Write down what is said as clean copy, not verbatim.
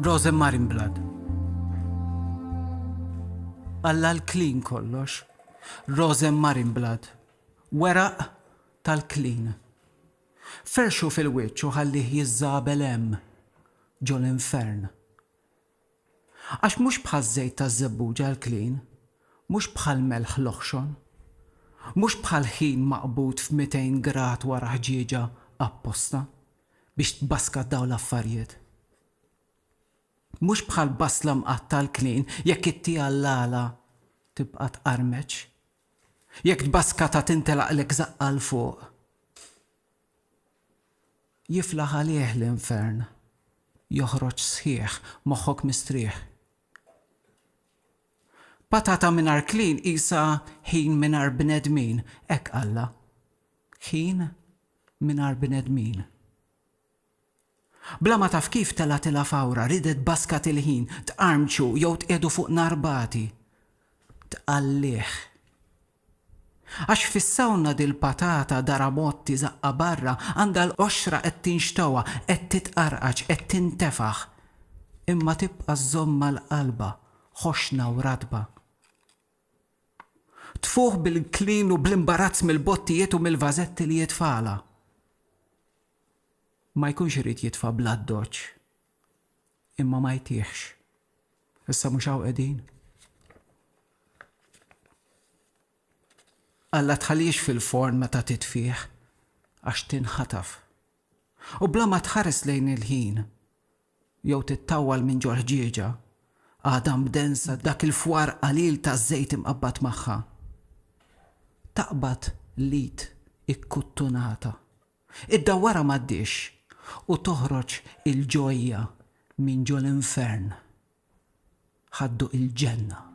Rosemarinblood. Alla l-klin kollox. Rosemarinblood. Weraq tal-klin. Ferxu fil-wiċċ u ħallih jiżżabel hemm, ġol-infern. Għax mhux bħaż-żejt taż-żebbuġa l-klin, mhux bħall-melħ l-oħxon, mhux bħall-ħin maqbud f'mitejn grad wara ħġieġa apposta biex tbaskat dawn l-affarjiet. Mhux bħall-basla mqattgħa l-klin jekk ittiha l-għala tibqa' tqarmeċ. Jekk tbaskatha tintelaqlek żaqqa 'l fuq. Jiflaħ għalih l-infern. Joħroġ sħiħ, moħħok mistrieħ. Patata mingħajr klin qisha ħin mingħajr bnedmin, hekk qallha. Ħin mingħajr bnedmin. Bla ma taf kif telgħatilha fawra, riedet tbaskat il-ħin, tqarmċu jew tqiegħdu fuq nar bati. Tqallih. Għax fis-sawna dil-patata daramotti żaqqa barra għandha l-qoxra qed tinxtewa, qed titqarqaċ, qed tintefaħ. Imma tibqa' żżomm mal-qalba, ħoxna u ratba. Tfuħ bil-klin u bl-imbarazz mill-bottijiet u mill-vażetti li jitfagħlha. Ma jkunx irid jitfa' bl-addoċċ. Imma ma jtihx. Issa mhux hawn qegħdin? Alla tħallihx fil-forn meta titfih, għax tinħataf. U bla ma tħares lejn il-ħin, jew tittawwal minn ġol-ħġieġa, għadha mdensa dak il-fwar qalil ta' żejt imqabbad magħha. Taqbad l-id ikkuttunata. Iddawwarha mad-dixx u toħroġ il-ġojja minn ġol-infern. Ħa dduq il-ġenna.